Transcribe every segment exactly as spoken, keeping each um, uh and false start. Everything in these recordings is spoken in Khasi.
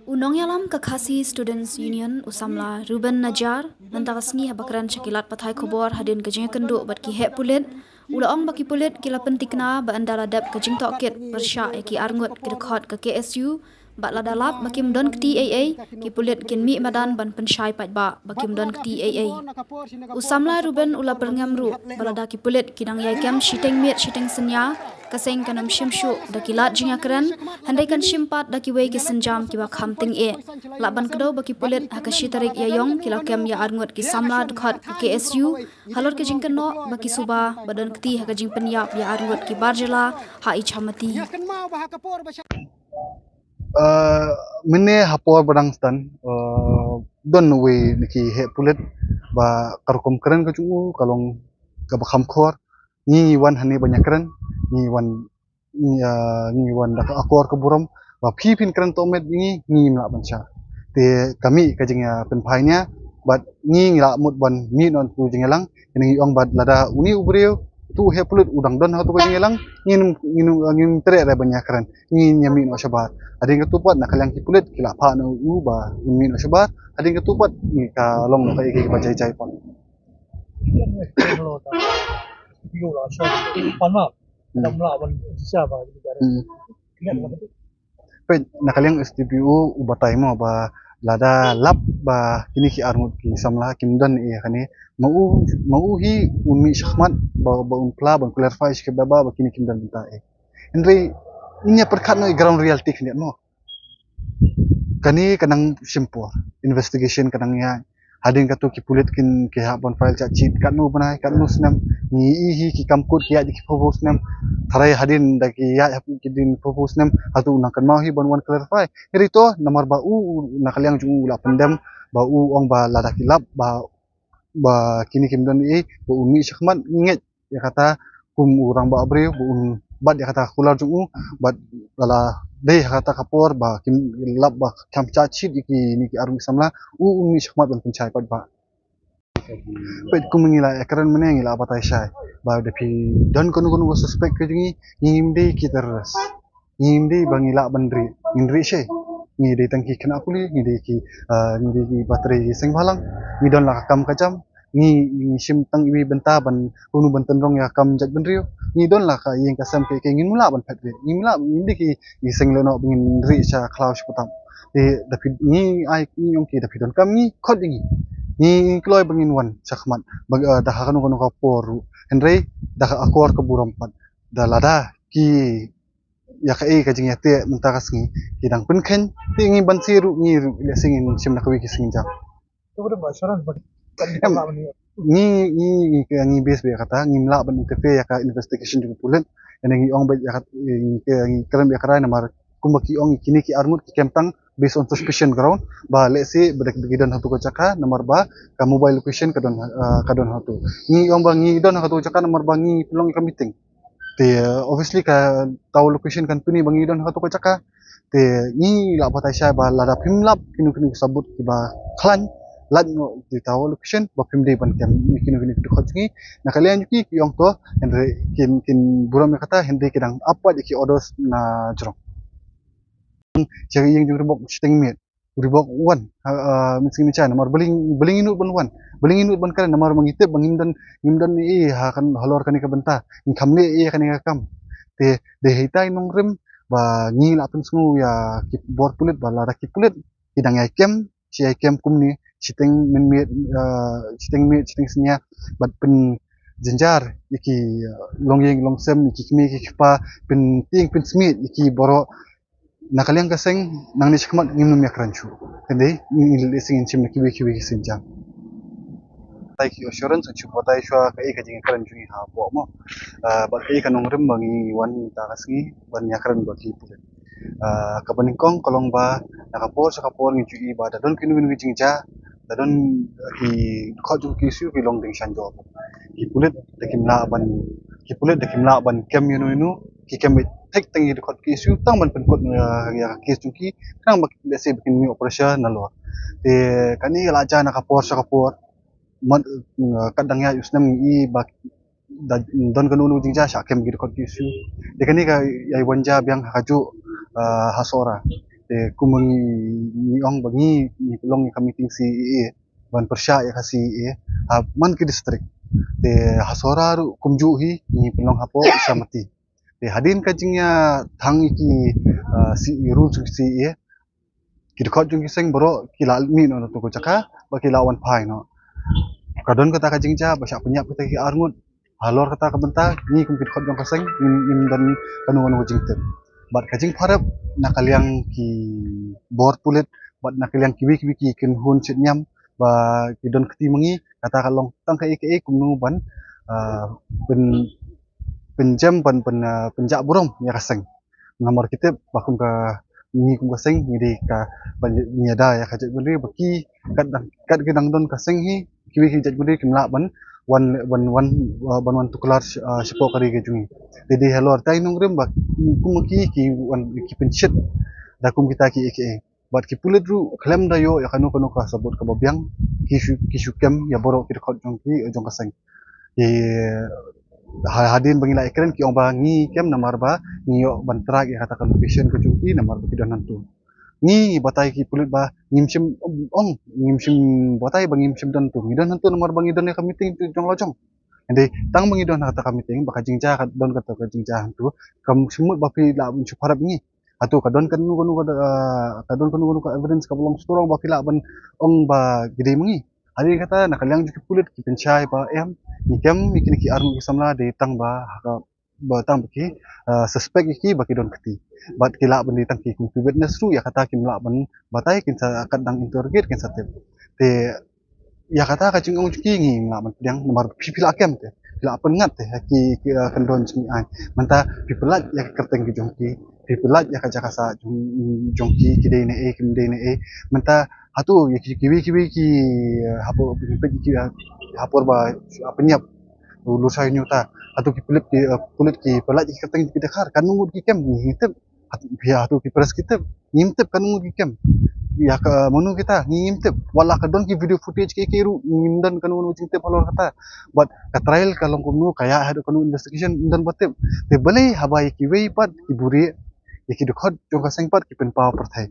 U nongïalam ka Khasi Students Union, u samla Ruben Najar, mynta ka sngi haba kren sha ki lad pathai khubor hadien ka jingïakynduh bad ki heh pulit, u la ong ba ki pulit ki la pyntikna ba ynda la dep ka jingtohkit pyrshah ïa ki arngut ki dkhot ka K S U, bad lada lap ba kim don kti ei ei, ki pulit kin mih madan ban pynshai paidbah ba kim don kti ei ei. U samla Ruben u la pyrngem ruh ba lada ki pulit ki dang ïai kem shiteng miet shiteng synñia, ka seng kan ym shim shuh da ki lad jingïakren, hynrei kan shim pat da kiwei ki sienjam kiba kham tyngeh. Lah ban kdew ba ki pulit ha ka shi tarik Ïaïong ki la kem ïa arngut ki samla dkhot ka K S U, halor ka jingkynnoh ba ki suba ba don kti ha ka jingpynïap ïa arngut ki bar jylla ha Ichamati. Uh, mynne ha por ba dang stad, uh, don uwei na ki heh pulit ba ka rukom kren ka jong u ka long kaba kham khor. Ngi ngi wan hangne ban ïakren, ngi wan, ngi, uh, ngi wan da ka akor ka burom ba phi phin kren tohmet ïa ngi, ngi ngim lah ban shah. Te ka mih ka jingïapynphai nia bad ngi ngi lah mut ban mih noh tu jingïalang. Ngi ong bad lada uni u briew tu u heh pulit u dang don ha tu ka jingïalang, ngin ngin ngin treh re ban ïakren, ngin ïa mih noh shabar. Hadien katu pat na ka liang ki pulit ki la phah noh u ba un mih noh shabar. Hadien katu pat ngi ka long noh ka ïa ki ba jai jai pat. Hmm. Hmm. Peit, na ka liang S D P O u batai mo ba lada lap ba kine ki arngut ki samla kim don ïa kane, ma u, ma u hi un mih shakhmat ba, ba un phla ban clarify sha ki ba, ba kine kim don bynta eh. Hynrei ngin ïa pyrkhat noh ïa ground reality khyndiat mo. Kane ka nang shim por, investigation ka nang ïaid. Hadien katu ki pulit kin ki hap ban file charge sheet katno bnai, katno snem. Ngi i hi ki kam kut ki ïaid ki phew phew snem. Tharai hadien da ki ïaid ha ki dien phew phew snem, hato u nang kynmaw hi ban wan clarify? Hynrei to namar ba u, u na ka liang jong u la pyndem ba u ong ba lada ki lap ba, ba kine kim don ei, ba un mih shakhmat, ngi ngeit ïa kata kum u rangbah briew ba un bat ïa kata kular jong u, bad lada dei ha kata ka por ba kim lap ba kham charge sheet ïa kine ki arngut samla, u un mih shakhmat ban pynshai pat ba. Peit, kum ngi la ïakren mynne ngi la batai shai ba da phi don kano kano ka suspect ka jong ngi, ngim dei ki terrorist. Ngim dei ba ngi lah ban rieh, ngin rieh shai. Ngi dei tang ki khynnah pule, ngi dei ki, ah, ngi dei ki ba trei seng bhalang, ngi don la ka kam ka jam, ngi, ngi shim tang iwei bynta ban, kumno ban tynrong ïa ka kam jaitbynriew. Ngi don la ka ïing ka sem, kaei kaei ngim lah ban phet rieh. Ngim lah, ngim dei ki, ki seng lehnoh ba ngin rieh sha khlaw sha patham. Te da phi, ngi ai, ngi ong ki da phi donkam ngi khot ïa ngi. Ngi, ngi kloi ba ngin wan shakhmat ba, eh, da ha kano kano ka por ruh. Hynrei da ka akor ka burom pat. Da lada ki ïa kaei ka jingïateh mynta ka sngi ki dang pynkheiñ, te ngi ban siew ruh, ngi ruh lehse ngin shim na kawei ki sienjam. Em, ngi, ngi, ngi, ngi base bad ïa kata, ngim lah ban interfere ïa ka investigation jong ki pulit. Ïa ngi ong bad ïa kat, ngi, ngi kren bad ïa kata namar kumba ki ong kine ki arngut ki kem tang based on suspicion ground ba lehse ba da ki don ha tu ka jaka namar ba ka mobile location ka don, ah, ka don ha tu. Ngi ong ba ngi don ha tu ka jaka namar ba ngi pynlong ïa ka meeting. Te, uh, obviously ka tower location kan pyni ba ngi don ha katu ka jaka. Te ngi lah batai shai ba lada phim lap kino kino ki sabut kiba khlaiñ, lait noh ki tower location ba phim dei ban kem kino kino ki dkhot jong ngi. Na ka liang jong ki ki ong to, hynrei kin, kin burom ïa kata, hynrei ki dang ap pat ïa ki orders na jrong. Sha ïing jong Riewbok shiteng miet. Riewbok wan, ha, ha, mynsngi mynshwa namar balei, balei ngi nud ban wan, balei ngi nud ban kren, namar ba ngi tip ba ngim don, ngim don ei ei ha kan halor kane ka bynta, ngi kham leh ei ei ha kane ka kam. Te dei hei tai nongrim ba ngi la pynsngew ïa ki bor pulit ba lada ki pulit ki dang ïai kem, shi ïai kem kumne shiteng mynmiet, ah, shiteng miet, shiteng synñia, bad pynjynjar ïa ki, ah, longïing longsem, ïa ki kmie ki kpa, pyntieng pynsmiej ïa ki baroh. Na ka liang ka seng nangne shakhmat ngim nym ïakren shuh. Hynrei ngi, ngi leh shisha ngin shim na kiwei kiwei ki sienjam. Batai ki assurance, shu batai shuwa kaei ka jingïakren jong ngi hapoh mo. Ah, bad kaei ka nongrim ba ngi wan mynta ka sngi ban ïakren bad ki pulit. Ah, kaba nyngkong ka long ba na ka por sha ka por ngi ju i ba da don kino kino ki jingjia, da don ki dkhot jong ki issue ki long ding shan jop. Ki pulit da kim lah ban, ki pulit da kim lah ban kem ïano ïano, ki kem beit thik tang ïa ki dkhot ki issue tang ban pynkut ïa, ïa ka case jong ki, khnang ba lehse ba kin mih operation nalor. Te kane ka la jia na ka por sha ka por, mat, mm, kat dang ïaid u snem ngi i ba da don kano kano jingjia shah kem ki dkhot ki issue. Te kane ka ïai wan jia biang ha kajuh, ah, ha Sohra. Te kumba ngi, ngi ong ba ngi, ngi pynlong ïa ka meeting C A A ban pyrshah ïa ka C A A ha man ki district. Te ha Sohra ruh kumjuh hi ngi pynlong hapoh Isamati. Te hadien ka jingïathang ïa ki, ah, C A A ruh jong ki C A A, ki dkhot jong ki seng baroh ki la mih noh na tu ka jaka ba ki la wan phai noh. Ka don kata ka jingjia ba shah pynïap kita ki arngut. Halor kata ka bynta ngi kum ki dkhot jong ka seng ngim, ngim don kano kano ka jingtip. Bad ka jingpharap na ka liang ki bor pulit bad na ka liang kiwei kiwei ki kynhun shit niam ba ki don kti ma ngi, kata ka long tang kaei kaei kumno ban, ah, pyn, pynjem ban pyn, ah, pynjah burom ïa ka seng. Namar ki tip ba kum ka, ngi kum ka seng ngi dei ka, ba ngi ïada ïa ka jaitbynriew ba ki kat dang, kat ki dang don ka seng hi, kiwei ki jaitbynriew kim lah ban wan, ban wan, ah, ban wan tuklar sh-, ah, shapoh ka ri ka jong ngi. Te dei halor tai nongrim ba kum ki, ki wan ki pynshit da kum kita kiei kiei. Bad ki pulit ruh khlem da ïoh ïa kano kano ka sabut kaba biang, ki shu, ki shu kem ïa baroh ki dkhot jong ki, jong ka seng. Ki ha-, hadien ba ngi la ïakren ki ong ba ngi kem namar ba ngi ïoh ban track ïa kata ka location ka jong ki namar ba ki don hangto. Ngi batai ki pulit ba ngim shym ong, ngim shym batai ba ngim shym don hangto. Ngi don hangto namar ba ngi don ïa ka meeting jong la jong. Hynrei tang ba ngi don ha kata ka meeting ba ka jingjia ka don kata ka jingjia hangto, kam shym mut ba phi lah ban shu pharap ïa ngi. Hato ka don kano kano ka, ah, ka don kano kano ka evidence kaba long strong ba phi lah ban ong ba ki dei ma ngi. Hadien kata na ka liang jong ki pulit ki pynshai ba em, ngi kem ïa kine ki arngut ki samla dei tang ba ha ka, ba tang ba ki, ah, suspect ïa ki ba ki don kti. Bad ki lah ban dei tang ki kum ki witness ruh, ïa kata kim lah ban batai, kin sa kat dang interrogate kin sa tip. Te ïa kata ka jingong jong ki ngim lah ban pdiang namar phi, phi la kem te, phi la pynngat te ha ki, ki, ah, kyndon jong ngi ai. Mynta phi pyllait ïa ka kyrteng ki jong ki, phi pyllait ïa ka jaka sah jong, jong ki, ki dei ne ei, kim dei ne ei. Mynta hato ïa ki, kiwei kiwei ki, ah, hapoh, ki, ki, ah, ha por ba, ah, pynïap u Lurshai Hynñiewta, hato ki pulit ki, ah, pulit ki pyllait ïa ka kyrteng ki dkhar, katno ngut ki kem, ngi tip. Hat-, ïa, hato ki press ki tip? Ngim tip kano ki kem. Ïa ka mano kita, ngim tip. Wat la ka don ki video footage kiei kiei ruh, ngim don kano kano jingtip halor kata. Bad ka trial ka long kumno, ka ïa haduh kano investigation, ngim don ba tip. Te balei haba ïa kiwei pat ki buri, ïa ki dkhot jong ka seng pat ki pynpaw pyrthei.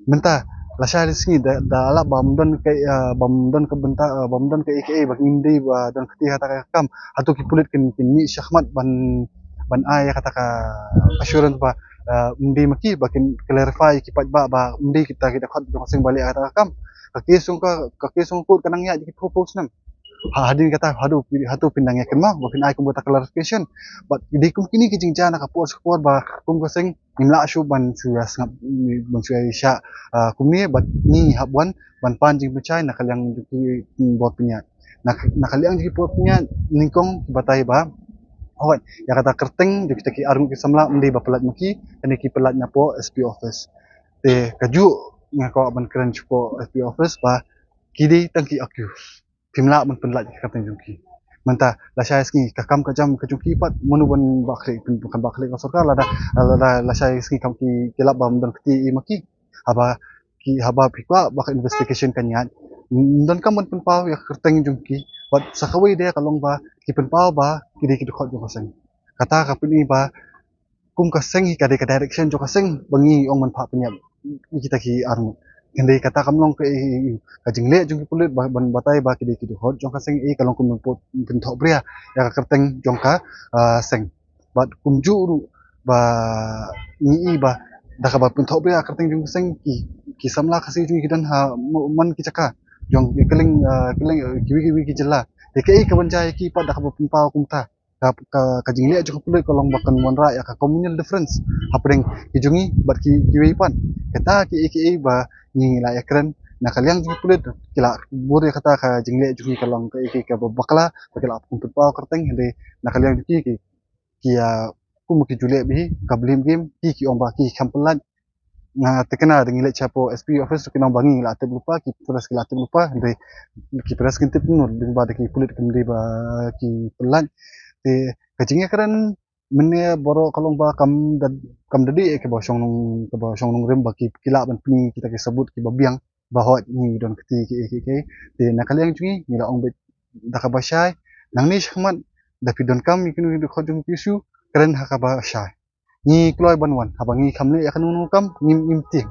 Mynta lashai lashisngi da, da lap bym don ka, ah, bym don ka bynta, ah, bym don kaei kaei ba ngim dei ba don kti ha kata ka kam. Hato ki pulit kin, kin mih shakhmat ban, ban ai ïa kata ka assurance ba, ah, ym dei ma ki, ba kin clarify ki paidbah ba ym dei kita ki dkhot jong ka seng ba leh ïa kata ka kam. Ka case jong ka, ka case jong ka court ka nang ïaid ki phew phew snem. Ha, hadien kata hato phi, hato phin dang ïa kynmaw ba phin ai kumta ka clarification. Bad dei kum kine ki jingjia na ka por sha ka por ba kum ka seng ngim lah shuh ban shu ïa sngap, ban shu ïa shah, ah, kumne bad ngi hap wan ban pan jingpynshai na ka liang jong ki, mm, bor pynïaid. Na, na ka liang jong ki bor pynïaid nyngkong ki batai ba hooid ïa kata kyrteng jong kita ki arngut ki samla ym dei ba pyllait ma ki, kane ki pyllait napoh S P office. Te kajuh nga kwah ban kren shapoh S P office ba ki dei tang ki accused. Phim lah ban pynlait ka kyrteng jong ki. Mynta lashai sngi ka kam ka jam ka jong ki pat, mano ban bah khlieh, pyn-, kan bah khlieh ka sorkar lada, lada lashai sngi kam ki, ki lap ba ym don kti ïa ma ki. Haba ki, haba phi kwah ba ka investigation kan ïaid, ym don kam ban pynpaw ïa ka kyrteng jong ki. Bad sa kawei de ka long ba ki pynpaw ba ki dei ki dkhot jong ka seng. Kata ka pyni ba kum ka seng hi ka dei ka direction jong ka seng ba ngi ong ban phah pynïap ïa kita ki arngut. Hynrei kata kam long ka, ka jingleh jong ki pulit ba, ban batai ba ki dei ki dkhot jong ka seng, eh, ka long kum ban pynthohbria ïa ka kyrteng jong ka, ah, seng. Bad kumjuh ruh ba ngi i ba da kaba pynthohbria ïa ka kyrteng jong ka seng ki, ki samla Khasi jong ngi ki don ha mo-, man ki jaka jong ki kylleng, ah, kylleng, ah, kiwei kiwei ki jylla. Te kaei kaban jia ïa ki pat da kaba pynpaw kumta. Ka, ka, ka jingleh jong ka pulit ka long ba kan wanrah ïa ka communal difference hapdeng ki jong ngi bad ki, kiwei pat. Kata kiei kiei ba ngi la ïakren na ka liang jong ka pulit, ki la bud ïa kata ka jingleh jong ngi ka long kaei kaei kaba bakla ba ki la pynpaw kyrteng, hynrei na ka liang jong ki, ki, ki, ah, kum ki ju leh bha ka blame game, ki, ki ong ba ki kam pyllait. Nga thikna da ngi leit shapoh S P office ki ong ba ngi la tip lypa, ki press ki la tip lypa, hynrei ki press kin tip kumno lyngba da ki pulit kim dei ba ki pyllait. Te ka jingïakren mynne baroh ka long ba kam da, kam da dei eh kaba shong nong, kaba shong nongrim ba ki, ki lah ban pyni kita ki sabut kiba biang ba hooid ngi don kti kiei kiei. Te na ka liang jong ngi ngi la ong beit da kaba shai, nangne shakhmat da phi donkam ïa kino kino dkhot jong ki issue, kren ha kaba shai. ngi kloi ban wan, haba ngi kham leh ïa kano kano ka kam ngim im tieng.